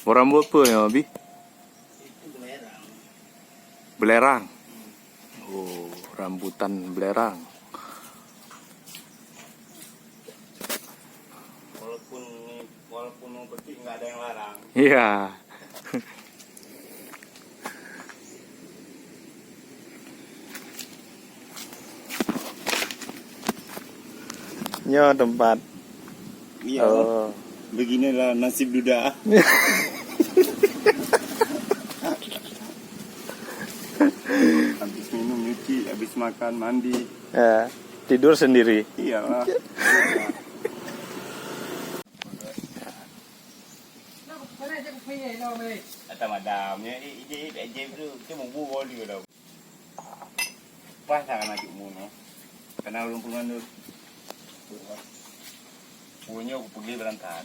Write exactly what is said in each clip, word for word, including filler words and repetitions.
Boh rambut peue nyoe, Bi? Belerang. Oh, rambutan belerang. Walaupun, walaupun mau petik, nggak ada yang larang. Iya. Nyoe tempat. Iya. Oh. Beginilah nasib duda. Habis minum nyuci, habis makan mandi. Ya, tidur sendiri. Iyalah. Kata madam, ya, ije, ije, ije, tu, tu, Pas sangat ajuk mu nyoe. Kana ulôn peungon tu. Punya aku pergi berangkat.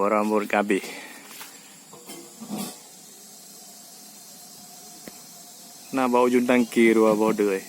Boh rambut ka abéh. Na bak ujong tangki dua boh deuh.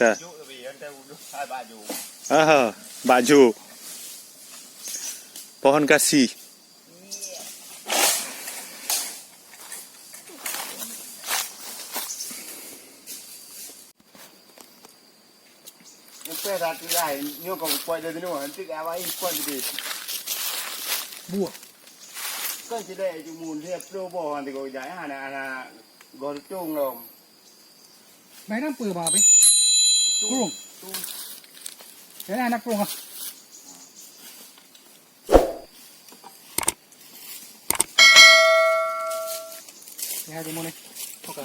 Tah. Aha, baju. Pohon kasih. Lepas satu lain, nyoe kau kuat dari dulu, nanti kau awak import di. Buah. Kan tidak cuma dia puluh boh nanti kau jangan anak-anak gortung dong. Baik nampak bang api. Kurung. Ya anak kurung ah. Ya cuma ni. Oke.